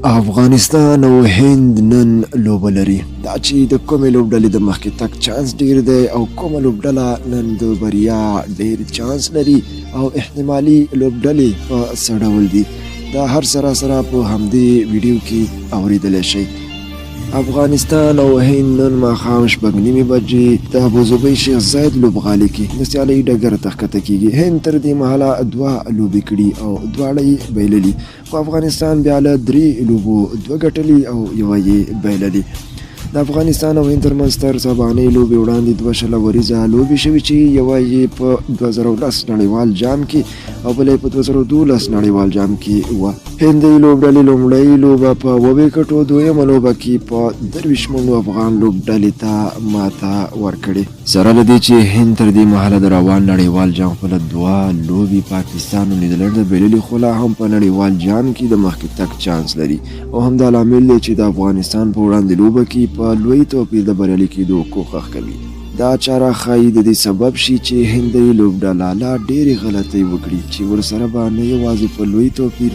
افغانستان او هند نن لوبه لري. دا چې د کومې لوبډلې د مخکې تګ چانس ډیر دی او کومه لوبډله نن د بریا ډیر چانس لري او احتمالي لوبډلې په څه ډول دي، دا هر څه راسره په همدې ویډیو کې اوریدلی شئ. افغانستان او هند نن ماښام 6:30 بجې د ابوظبۍ شیخ زاید لوبغالي کې د سیالۍ ډګر ته ښکته کیږي. هند تر دې مهاله دوه لوبې کړي او دواړه یې بایللي، خو افغانستان بیا له درې لوبو دوه ګټلي او یوه یې بایللې. د افغانستان او هند ترمنځ تر سبانۍ لوبې وړاندې دوه 20 اوریزه لوبې شوي، چې یوه یې په 2010 نړیوال جام کې او بله یې په 2012 نړیوال جام کې وه. هندۍ لوبډلې لومړۍ لوبه په 7 ویکټو، دویمه لوبه کې په 23 منډو افغان لوبډلې ته ماته ورکړې. سره له دې چې هند تر دې مهاله د روان نړیوال جام خپله دوه لوبې پاکستان او نیوزیلنډ ته بایللي، خو لا هم په نړیوال جام کې د مخکې تګ چانس لري او همدا لامل دی چې د افغانستان په وړاندې لوبه کې په لوی توپیر د بریالي کېدو کوښښ کوي. دا چاره ښايي د دې سبب شي چې هندۍ لوبډله لا ډېرې غلطۍ وکړي، چې ورسره به نه یوازې په لوی توپیر،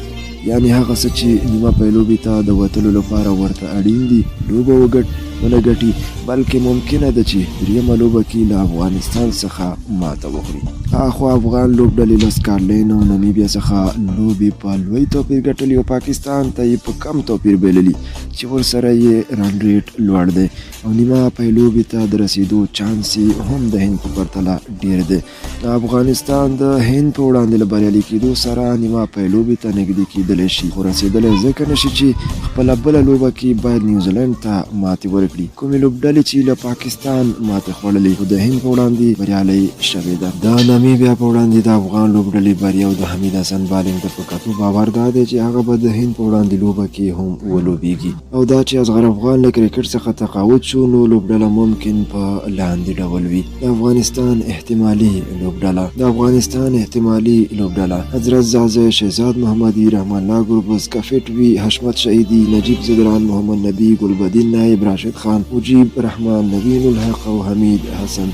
یعنې هغه څه چې نیمه پایلوبې ته د وتلو لپاره ورته اړین دي، لوبه ونه ګټي، بلکې ممکنه ده چې دریمه لوبه کې له افغانستان څخه ماته وخوري. اخوا افغان لوبډلې له سکاټلنډ او نمیبیا څخه لوبې په لوی توپیر ګټلي او پاکستان ته یې په کم توپیر بایللي، چې ورسره یې رن ریټ لوړ دی او نیمه پایلوبې ته د رسېدو چانس یې هم د هند په پرتله ډېر دی. افغانستان د هند په وړاندې له بریالي کېدو سره نیمه پایلوبې ته نږدې کېدلی شي، خو رسېدلی ځکه نه شي چې خپله بله لوبه کې باید نیوزیلنډ ته ماتې ورکړي، کومې لوبډلې چې له پاکستان ماتې خوړلې، خو د هند په وړاندې بریالۍ شوې ده. د نامیبیا په وړاندې د افغان لوبډلې بریا او د حمید حسن بالینګ ته په کتو باور دا دی چې هغه به د هند په وړاندې لوبه کې هم ولوبیږي، او دا چې اصغر افغان له کرکټ څخه تقاعد شو، نو لوبډله ممکن په لاندې ډول وي. د افغانستان احتمالي لوبډله: د افغانستان احتمالي لوبډله: حضرت ځاځی، شهزاد محمدي، رحمان الله ګربز، که فټ وي، حشمت شهیدي، نجیب ځدران، محمد نبي، ګلبدین نایب، راشد خان، مجیب رحمان، نوین الحق او حمید حسن.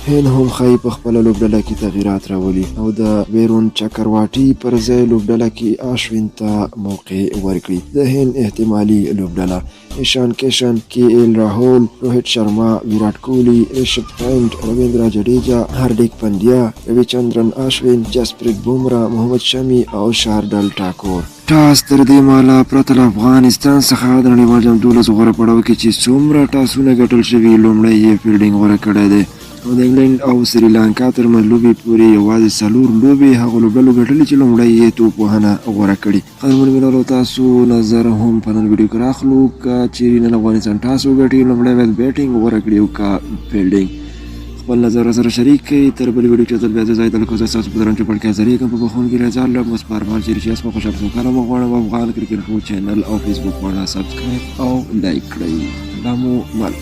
هند هم ښايي په خپله لوبډله کې تغیرات راولي او د ویرون چکرواټي پر ځای لوبډله کې اشوین ته موقع ورکړي. د هند احتمالي لوبډله: ایشان کشن، کی ایل راهول، روهیت شرما، ویراټ کوهلي، ریشب پنټ، رویندرا جډیجا، هارډیک پندیا، رویچندرن اشوین، جسپریت بومرا، محمد شمي او شارډل ټاکور. ټاس تر دې مهاله پرته له افغانستان څخه د نړیوال جام 12 غوره پړاو کې چې څومره ټاسونه ګټل شوي، لومړی یې فیلډینګ غوره کړی دی او د انګلنډ او سریلانکا ترمنځ لوبې پورې یوازې څلور لوبې هغو لوبډلو ګټلې چې لومړی یې توپ وهنه غوره کړې. قدرمنو مینوالو، تاسو نظر هم په نن ویډیو کې راخلو. که چیرې نن افغانستان ټاس وګټي، لومړی باید بیټینګ غوره کړي او که فیلډینګ؟ خپل نظر سره شریک کړئ. تر بلې ویډیو چې ځل بیا زه ځای تل کوزه ستاسو په درن چوپړ کې حاضرېږم. په بخښونکي رضا الله مو سپارمال چیرې چې یاست، خوشحال سوکاله مو غواړم. افغان کرکټ چینل او فیسبوک پاڼه سبسکرایب او لایک کړئ. الله مو مل.